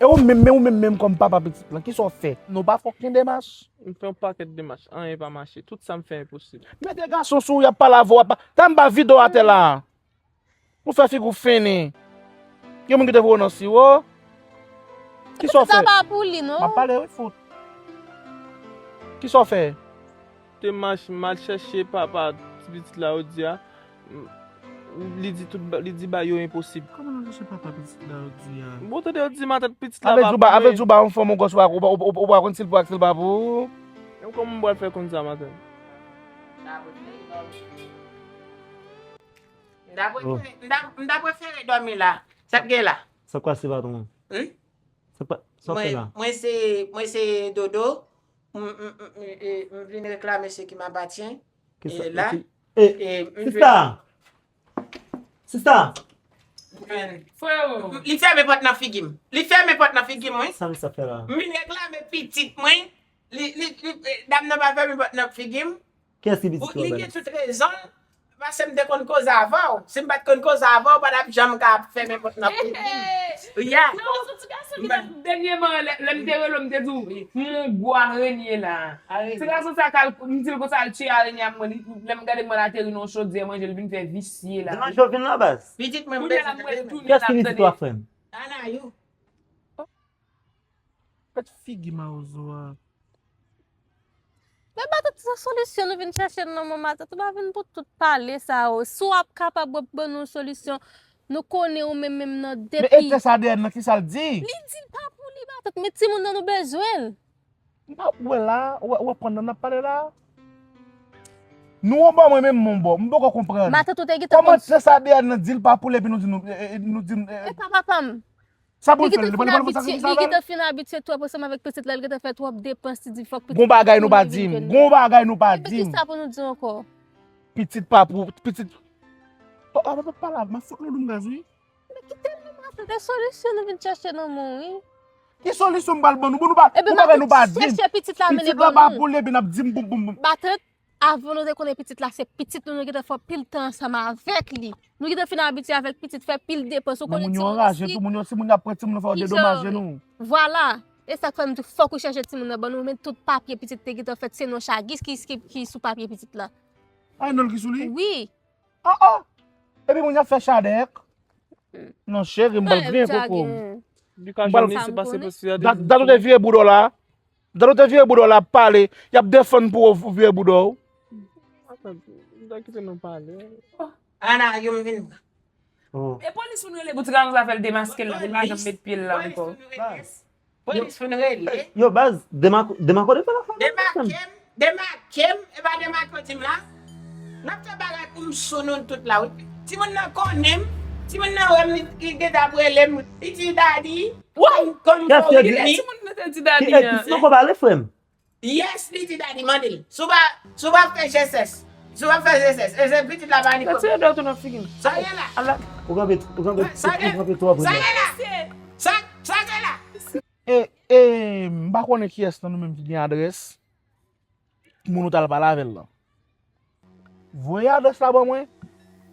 E ou menm, men ou menm menm kòm papa pitit lan, kisa w fè? Nou pa fè okenn demach. M fè yon pakèt demach, anyen pa mache. Tout sa m fè enposib. Mete gason sou ou, y ap pale avè w, ap pa, ta m ba vide w atè la. Ou fè figi w fennen. Gen moun ki te voye w nan siwo. Kisa w fè? Sa pa pou li non. M ap pale wi fout. Kisa w fè? Te mache, m al chèche papa ti pitit la yo di a. Li di tout, li di bagay yo enposib. Kòman w al chèche papa pitit la yo di a? Bon, tande yo di matant pitit la pa pou mwen. Avè Djouba, avè Djouba, yon fanm yon gòs ou pa, ou pa, ou pa, ou pa konn si l pou ak si l pa pou ou. Menm kòman m pral fè konn sa matant? M ta prefere, m ta, m ta prefere dòmi la. Sa k gen la? Sa k pase patwon? Wi. Sa k pa, sa w fè la? Mwen se, mwen se Dodo. M, m, m, m, e, m vin reklame ce qui m'appartient. E la. E, sista! Sista! Li fèmen pòt nan figi m. Li fèmen pòt nan figi m, wi. Sa l sa fè la? M vin reklame pitit mwen. Li, li, li, dam nan pa fèmen pòt nan figi m. Kiyès ki pitit Ou, li Florence? Gen tout rezon l, paske m te konn koze avè w. Si m pa t konn koze avè w, w pa t ap janm ka fèmen pòt nan pou vin. Ya. Non, se ti gason ki t ap dènyèman, lè, lè m te rele w, m te di w, m gon gwo arenye la. Arenye. Ti gason sa k al, m di l konsa, al tiye arenye a, mwen, li, lè m gade, mwen ateri nan yon chodyè, manje, l vin fè visye la. Demen Jovin la, baz. Pitit mwen, m bezwen tande mwen. Kiyès ki pitit ou a, frè m? Anayou. Gad figi mawozo a. Men matant, se solisyon nou vin chèche nan men matant. Ou pa vin pou tout pale sa yo. Si w ap kapab w ap ban nou solisyon, nou konnen ou menm menm nan depi. Men e tès A D N nan, kisa l di? Li di l pa pou li matant, men timoun nan nou bezwen l. M pa wè la, w ap pran nan n ap pale la. Nou yon bò, mwen menm m yon bò. M poko konprann. Matant ou te gentan konn. Kòman tès A D N nan di l pa pou li epi nou di nou, e, e, nou di, e, e pa papa m. Sa pou l fè? Li pral fè sakrifis avè l? Li gentan fin abitye twòp ansanm avèk pitit la, li gentan fè twòp depans, li di fòk pitit la vin jwenn li. Gon bagay nou pa di m. Gon bagay nou pa di m. Ebyen kisa pou nou di ankò? Pitit pa pou, pitit. Oh, oh, papa, pa la, m ap fout lòd ou m gaz, wi. Men kite l, men matant, se solisyon nou vin chèche nan men w, wi. Ki solisyon m pral ban nou? Bon, nou pa, gon bagay nou pa di m. Ebyen matant, chèche pitit la, mennen ban nou. Pitit la pa pou li, epi n ap di m boum, boum, boum. Matant, avan nou te konnen pitit la se pitit nou, nou gentan fè anpil tan ansanm avèk li. Nou gentan fin abitye avèk pitit, fè pil depans, ou konnen timoun nan si. Moun yo anraje tou, moun yo, si moun yo ap pran timoun nan, fò yo dedomaje nou. Vwala. E sa k fè m di w fòk ou chèche timoun nan ban nou, men tout papye pitit te gentan fèt, se non Chagis ki, ki, ki sou papye pitit la. A, non l ki sou li? Wi. Ah, ah. Epi moun y ap fè chadèk. Non, cheri, m pral griyen koko m. Li ka jwenn li, se pa, se pa, se dat, dat ou te vire bouda w la. Dat ou te vire bouda w la ap pale. Y ap defann pou ou vire bouda w. Atann, m ta kite nou pale. Ana, yo m vin. Oh. E polis vin rele pou ti gason sa fè l demaske l la, pou l pa janm met pye l la ankò. Polis vin rele. Yo, baz, Demak-, Demakode fè l afè. Demake m, demake m, e pa demake w di m la. N ap fè bagay pou m sou nou tout la, wi. Timoun nan konnen m, timoun nan wè m, li, li gentan ap rele m, li di, "Daddy, kòm, kòm fò w rele m." Timoun nan te di daddy an. Timoun nan pale, frè m. Yes, li di daddy, mande l. Si w pa, si w pa fè G S S, si w pa fè G S S, e se pitit la pa ni pwoblèm. Sa gen la. Ou kanpe, ou kanpe, ou kanpe twò pre. Sa gen la. Sa, sa gen la. E, e, m pa konnen kiyès nan nou menm ki gen adrès moun ou t al pale avè l lan. Voye adrès la ban mwen,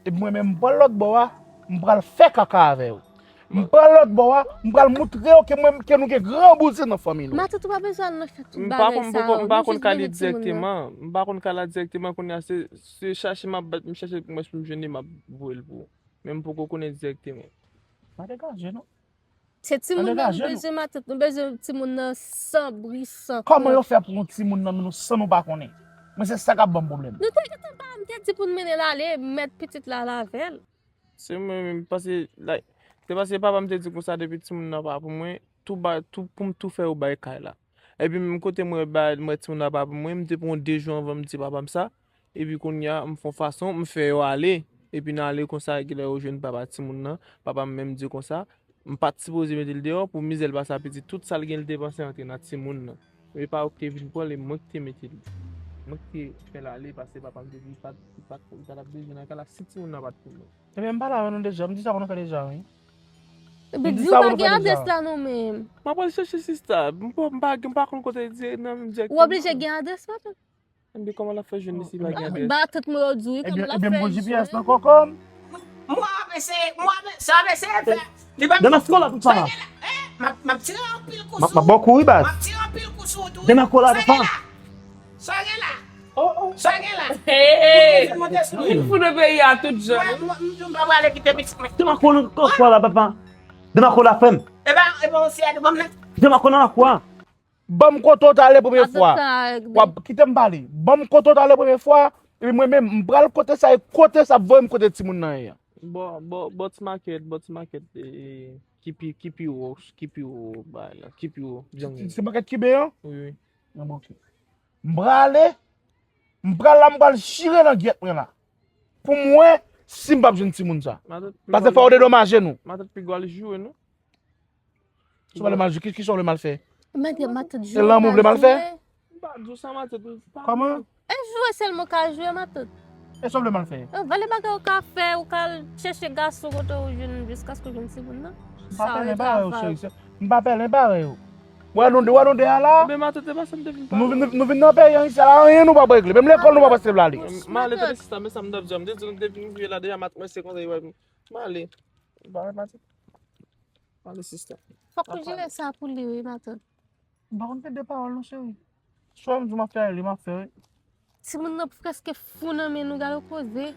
epi mwen menm m pran lòt bò a, m pral fè kaka avè yo. M pran lòt bò a, m pral moutre yo ke mwen, ke nou gen gran bouzen nan fanmi nou. Matant ou pa bezwen al nan fè tout bagay sa yo. M pa konn, m pa konn ka li dirèkteman. M pa konn ka la dirèkteman, kounye a se, se chache m ap bat, m chache pou mwen, si m jwenn li, m ap voye l pou ou. Men m poko konnen dirèkteman. Pa degaje non. Se timoun nan nou bezwen, matant. Nou bezwen timoun nan san bri, san kont. Kòman yo fè pou yon timoun nan men nou san nou pa konnen? Mwen, se sa k ap ban m pwoblèm. Nou te gentan pa, m te di pou n mennen l ale, mèt pitit la al avè l. Se mwen menm, paske, like, se paske papa m te di konsa depi timoun nan pa pou mwen, tou ba, tou, pou m tou fè yo bay kay la. Epi menm kote mwen ba, mwen timoun nan pa pou mwen, m te pran de jou anvan m di papa m sa. Epi kounye a, m fè yon fason, m fè yo ale. Epi nan ale konsa, genlè yo jwenn papa timoun nan. Papa m menm di konsa, m pa t sipoze mete l deyò pou mizè l pase a pitit. Tout sa l gen, l te panse antre nan timoun nan. Men pa yo ki te vin pran l, e mwen ki te mete l. Mwen ki te fè l ale, paske papa m te di li pa t, li pa t, li pa t ap bezwen nan kay la si timoun nan pa t pou mwen. Ebyen, m pale avè nou deja, m di sa pou nou fè deja, wi. Epi di w pa gen adrès la non menm. M ap al chèche sista, m pa, m pa, m pa konn kote l ye nan menm dirèkteman. Ou oblije gen adrès la tou. Ebyen, kòman l ap fè jwenn li si l pa gen adrès? Ba tout mwen yo di w, wi, kòman l ap fè jwenn. Ebyen, m pran G P S nan kòkò m. Mwen ap eseye, mwen ap, sa ap eseye fè. Li pa. Demas kola, papa. M ap, m ap tire anpil kou sou ou. M ap ba w kou, wi, baz. M ap tire anpil kou sou ou tou, wi. Demas kola, papa. Sa gen la. Sa gen la. Oh, oh. Sa gen la. Hey, hey. Ou vin fou nan peyi a tout jan. Mwen, mwen, mwen, m pa prale kite pitit mwen. Demas kola, papa. Demas kola, frè m. E pa, e pa yon siyèt, ban m nan. Demas kola nan kwa? Ban m kote w t ale premye fwa. W ap kite m pale. Ban m kote w t ale premye fwa, epi mwen menm, m pral kote sa, e kote sa ap voye m kote timoun nan ye a. Bò, bò, bò ti makèt, bò ti makèt, e, ki pi, ki pi wo, ki pi wo, bay la, ki pi wo, django. Ti, ti makèt kiben an? Wi, wi. An, bon, ok. M prale, m pral la, m pral chire nan gyèt mwen la. Pou m wè si m p ap jwenn timoun sa. Paske fò yo dedomaje nou. Matant pi gwo al joure nou. Sa w vle m al jwe? Ki, kisa w vle m al fè? Matant, matant, jwe. E lanmou w vle m al fè? M pa di w sa, matant, m pa. Kòman? E jwe sèlman w ka jwe, matant. E sa w vle m al fè? E valè bagay ou ka fè, ou ka al chèche gason kote ou jwenn jiskaske w jwenn timoun nan. M pa pèlen parèy ou, cheri. M pa pèlen parèy ou. Wè nou de, wè nou de a la. Anben matant, e pa sa m te vin pale. Nou vin, nou vin nan peyi an isi a la, anyen nou p ap regle. Menm lekòl nou p ap pase pou l ale. M ale tande sista, men sa m t ap di w, m te di w m te vin rive la deja, matant mwen se konsa, m ale. M ale sista. Fòk ou jere sa pou li wi, matant. M pa konn fè de pawòl non, cheri. Swa m di w m ap fè li, m ap fè wi. Timoun nan prèske fou nan men nou, gade yon koze.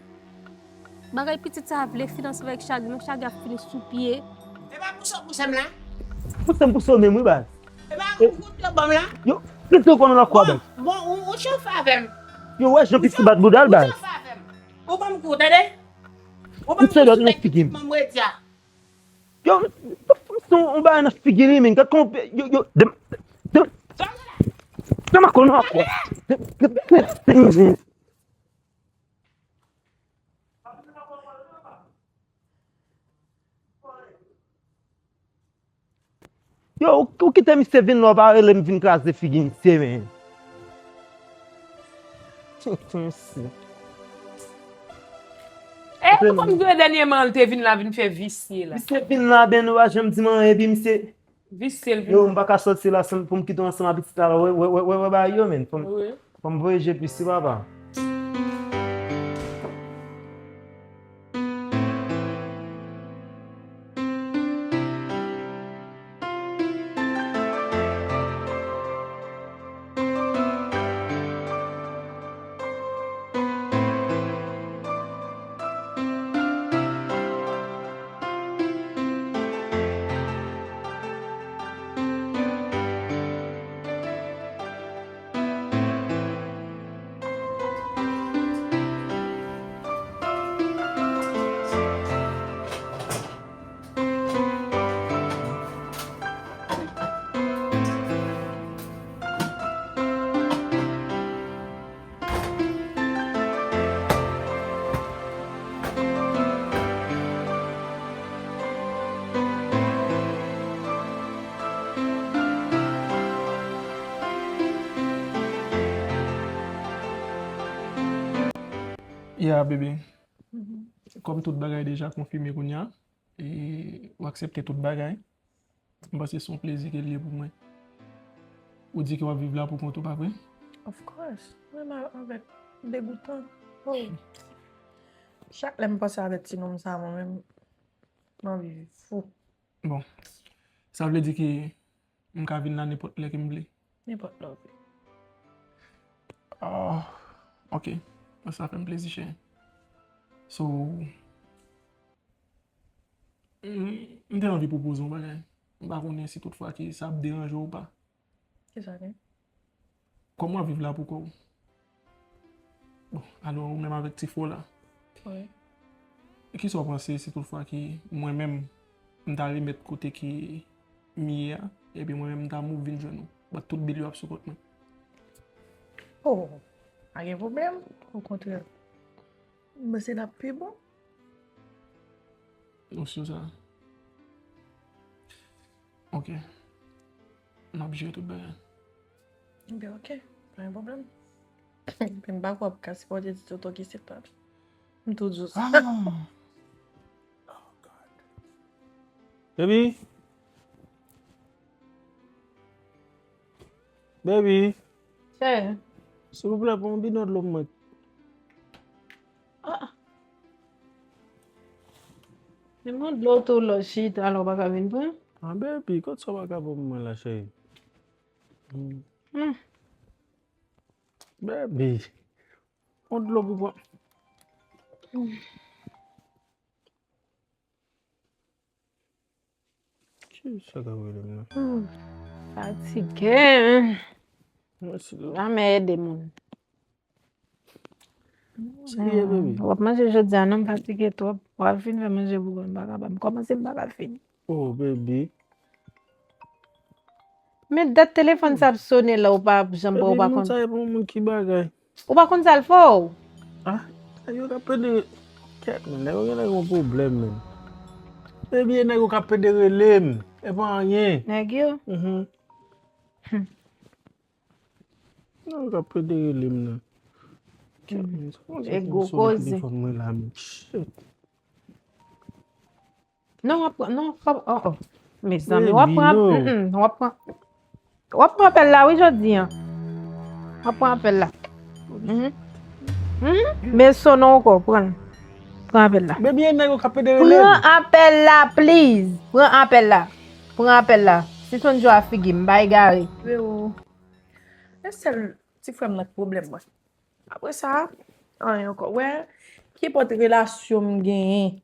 Bagay pitit sa a vle finans avèk chagren, chagren ap fini sou pye. E pa pou sa w pouse m la? Pouse m pouse w menm wi baz. E pa pou kout yo ban m la? Yo, kite w konnen nan kwa baz. Bon, ou, ou chofe avè m. Yo, wè jan pitit bat bouda l baz. Ou chofe avè m. Ou ban m kou, tande? Ou ban m kou sou tèt pitit manm Redya. Yo, m se yon bagay nan figi li, men. Gad kòman, yo, yo, dem, dem, dem akò nan akò. Yo, ou, ou kite misye vin la, ou pa rele m vin kraze figi misye, men. Tenten si. E, ou konn gen dènyèman, l te vin la, vin fè visye la. Misye vin la, ben, nou pa janm di m anyen, epi misye. Visye l vin. Yo, m pa ka sòti la san, pou m kite w ansanm ak pitit la, wè, wè, wè, wè, wè, bagay yo, men. Fò m, fò m voye je plis, wi, papa. Ya, bebe. Kòm tout bagay deja konfime kounye a, e, ou aksepte tout bagay, m panse se yon plezi ke l ye pou mwen. Ou di ke w ap viv la pou kont ou, pa vre? Of course. Mwen la avèk degoutan. Oh. Chak lè m panse avèk ti nonm sa, mwen menm, m anvi fou. Bon. Sa vle di ke m ka vin la nenpòt lè ke m vle? Nenpòt lè w vle. Ah, ok. Bon, sa fè m plezi, cheri. So, m, m te anvi pwopoze yon bagay. M pa konnen si toutfwa ke sa ap deranje w ou pa. Kisa gen? Kòman w ap viv la pou kò w? Bon, alò, ou menm avèk ti fò w la. Wi. E kisa w panse si toutfwa ke mwen menm, m ta remèt kote ke m ye a, epi mwen menm m ta move vin jwenn ou? Bat tout bil yo ap sou kont mwen. Oh, pa gen pwoblèm. Okontrè. M panse l ap pi bon. Ou si sa? Ok. M ap jere tout bagay. Ebyen, ok. Pa gen pwoblèm. Epi m pa kwè w ap ka sipòte ti tonton ki se pa. M tou di w sa. Ah! Oh, God. Baby! Baby! Chè. Silvouplè, pran yon bidon dlo pou mwen. Ah! Men mwen dlo tou lò chita, alò w pa ka vin pran? Ah, baby, kot sa w pa ka ban mwen la, cheri? Hmm. Hmm. Baby, yon dlo pou pran. Hmm. Kisa k ap rele m nan? Hmm. Fatige, hein? Mèsi, Lord. Lanmè ede moun. Sa k ye, baby? W ap manje jodi a, non, m fatige twòp. W ap fin fè manje pou mwen, m pa kapab. M kòmanse, m pa ka fini. Oh, baby. Men dat telefòn sa ap sone la, ou pa janm, ou pa konn. Baby, moun sa e pa yon moun ki bagay. Ou pa konn sa l fè w? Ah, nèg yo ka pede, kèt, men, nèg yo genlè gen yon pwoblèm, men. Baby, e nèg yo ka pede rele m. E pa anyen. Nèg yo? Mhm. Hmm. Nèg yo ka pede rele m nan. Kèt, men, sa konn se ego koze. Telefòn mwen la, men. Shit. Non, w ap pran, non, w ap, oh, oh. Mezanmi, w ap pran, mm, mm, w ap pran. W ap pran apèl la, wi, jodi a. W ap pran apèl la. Mhm. Mhm. Men sonnen ankò, pran l. Pran apèl la. Baby, e nèg yo k ap pede rele m. Pran apèl la, please. Pran apèl la. Pran apèl la. Sispann jwe a figi m, m pa egare. Freo. E sèl ti frè m nan ki pwoblèm mwen. Apre sa, anyen ankò. Wè, ki pòt relasyon m genyen?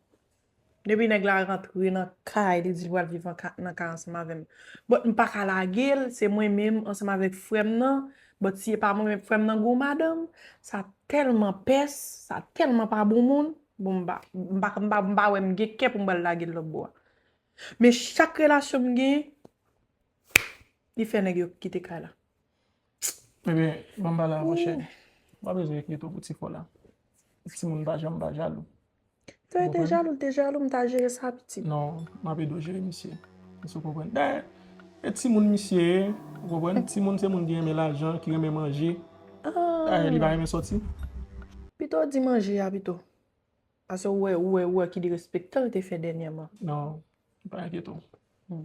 Depi nèg la rantre nan kay, li di l pral viv an ka, nan kay ansanm avè m. But m pa ka lage l, se mwen menm ansanm avèk frè m nan. But si e pa mwen menm, frè m nan gon madanm, sa tèlman pès, sa tèlman pa bon moun. Bon, m pa, m pa, m pa, m pa wè m gen kè pou m pral lage l lòt bò a. Men chak relasyon m gen, li fè nèg yo kite kay la. Ebyen, ban m pale a, monchè. Ou pa bezwen enkyete w pou ti frè w la. Timoun pa janm pa jalou. Te, te jalou, te jalou, m ta jere sa, pitit. Non, m ap ede w jere misye. Èske w konprann? Dayè, e timoun misye ye, ou konprann? Timoun se moun ki renmen lajan, ki renmen manje. Dayè, li pa renmen sòti. Pito w di manje a pito. Paske ou wè, ou wè, ou wè ki derespektan l te fè dènyèman. Non, pa enkyete w.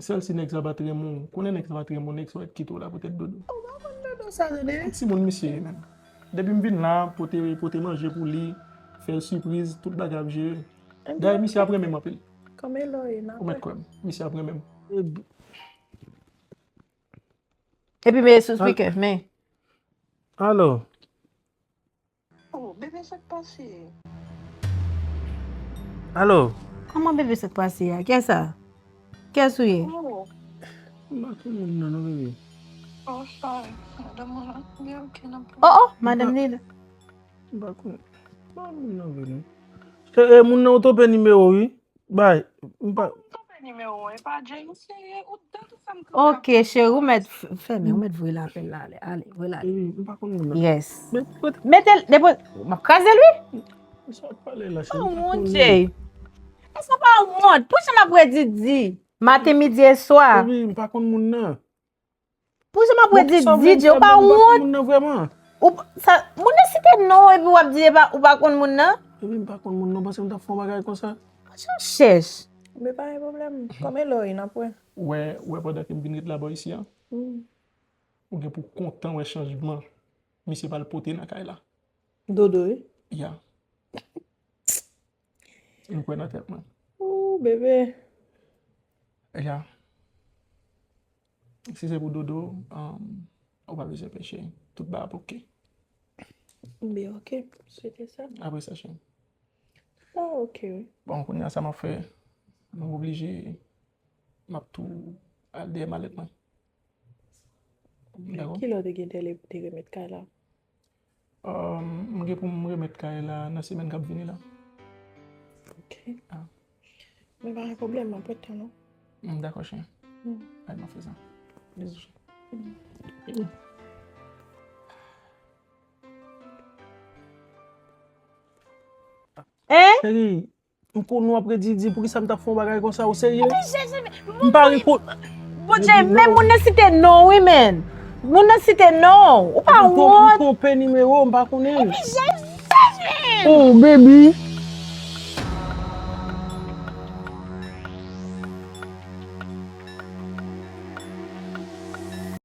Sèl si nèg sa pa t renmen w. Konnen nèg sa pa t renmen w, nèg sa pa t kite w la poutèt Dodo. Ou pa konn Dodo sa, tande. Yon timoun misye ye, menm. Depi m vin la, pote, pote manje pou li, fè l sipriz, tout bagay ap jere. Dayè, misye ap renmen m anpil. Kòman lè w ye, n ap wè. Ou mèt kwè m, misye ap renmen m. Epi mete sou speaker, men. Alo. Oh, bebe, sa k pase? Alo. Kòman bebe, sa k pase a? Kiyès sa? Kiyès ou ye? Oh. M pa konn moun nan non, bebe. Oh, sorry. Madanm mwen la. Li ok, nan pwen. Oh, oh, madanm li la. M pa konn, m pa konn moun nan vre non. Se, e, moun nan ou tonbe nimewo wi. Bay, m pa. Ou tonbe nimewo, e pa James li ye, ou dan tou sa m tonbe. Ok, cheri, ou mèt f-, fèmen, ou mèt voye l apèl la, ale, ale, voye l ale. Epi, m pa konn moun nan. Yes. Men, kote. Mete l, depo, m ap kraze l, wi. Sa w ap pale la, cheri, m pa konnen. Oh, mon Dieu. Èske w pa wont? Pou sa m ap redi di, maten, midi e swa. Epi, m pa konn moun nan. Pou sa m ap redi di, di, ou pa wont? Ou, sa, moun nan site non w epi w ap di e pa, ou pa konn moun nan? Epi m pa konn moun nan, panse m t ap fè yon bagay konsa. Monchè, w chèch. Men pa gen pwoblèm. Kòman lè w ye, n ap wè. Ou wè, ou wè pandan ke m vin ret la bò isi a? Ou gen pou kontan wè chanjman misye pral pote nan kay la. Dodo, wi. Ya. M kwè nan tèt mwen. Ooh, bebe. Ya. Si se pou Dodo, um, ou pa bezwen pè cheri. Tout bagay ap ok. Byen, ok. Swete sa. Apre sa, cheri. Ah, ok, wi. Bon, kounye a sa m ap fè, m oblije, m ap tou al dèyè malèt mwen. Dakò? Kilè w te gen dèlè pou te remèt kay la? Um, m gen pou m remèt kay la nan semèn k ap vini la. Ok. Ah. Men pa gen pwoblèm, m ap ret tann ou. Mm, dakò, cheri. Mm. Ay, m ap fè sa. Bizou, cheri. Mm. Hein? Cheri, m konn w ap redi di, poukisa m t ap fè yon bagay konsa, ou serye? Epi, Jezi, m pa repo-, Bondye, men moun nan site non, wi, men. Moun nan site non. Ou pa wont? M twonpe nimewo, m pa konnen. Epi, Jezi, Jezi. Oh, baby.